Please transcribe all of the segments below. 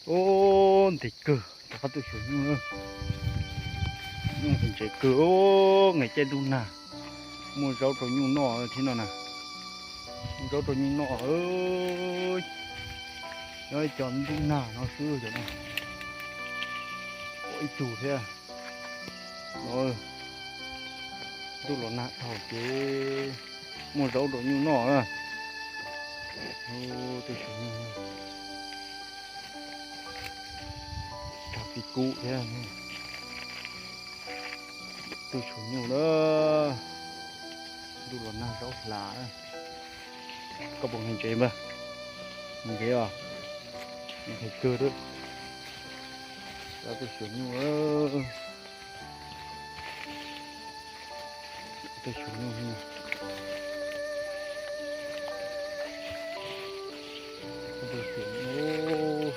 Ub, ntev kawg rov qab tuaj xyuas nyuj na. Nyuj ntse kawg, nqes caij ntuj nag, muaj zaub rau nyuj noj thiab no na. Muaj zaub rau nyuj noj. Nyob ib co ntuj nag no xwb cov no, pom ib tug thiab. Ntuj los nag dhau ces muaj zaub rau nyuj noj na. Tuaj xyuas nyuj, rau pib kub thiab. Tuaj xyuas nyuj na. Ntuj los nag zaub hla. Koj puas nqhis ntses npawg? Nqhis os. Nqhis kawg lawm. Rov tuaj xyuas nyuj. Tuaj xyuas nyuj. Tuaj xyuas nyuj.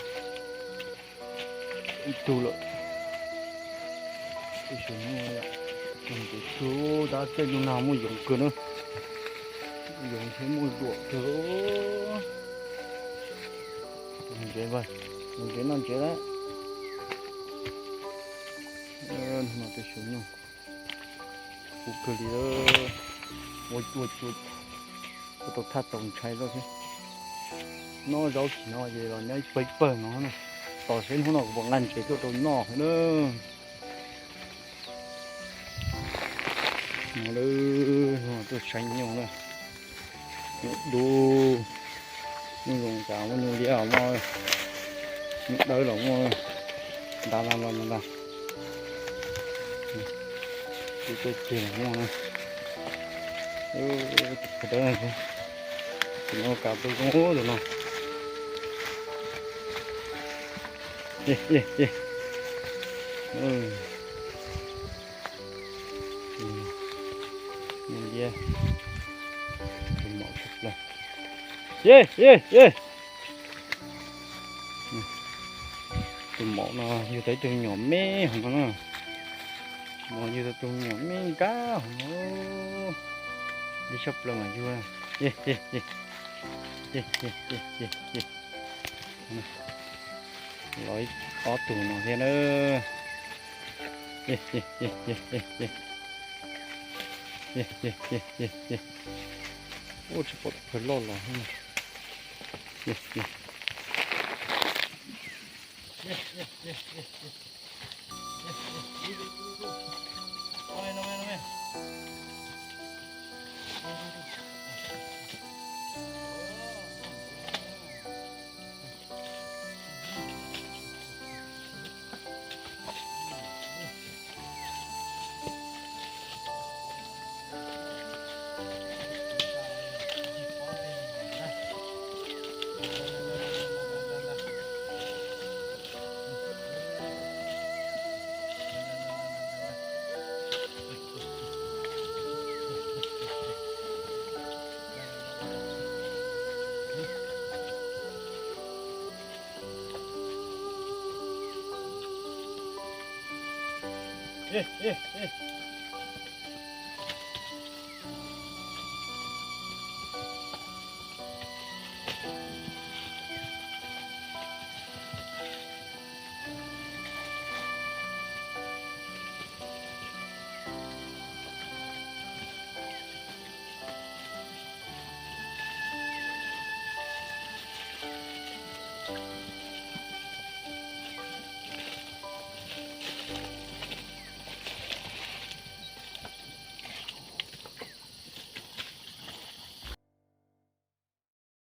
Ib tug lawm. Tuaj xyuas nyuj, tus ntses kawg, tab caij ntuj nag muaj yoov kawg na. Yoov thiab muaj zuam kawg. Tus ntses, tus ntses noj ntses lawm. Tuaj xyuas nyuj. Kub kawg li. Ua ua ua, ua tau thaj tau ntshai lawm thiab. Noj zaub tsis no ces los nyob ib pawg ib pawg no na. Tos seb hnub no kuv puas nqa ntses tuaj rau noj na. No lawm, tuaj saib nyuj na. Nyuj dub, nyuj zoo cas muaj nyuj liab los muaj, nyuj dawb los muaj, nta nta nta nta. Tus tuaj kiag los muaj na. Tus dawb, tus no kav peb zoo tus no. Nyuj liab, tus maum tshaj plaws. Tus maum no yug tau ib tug me nyuam me hov no na. Maum yug tau tus me nyuam me nkab hov no. Ib tshaj plaws mas yug. Los ib ob tug no thiab na. Ub, tsis pom tus pawg loj los.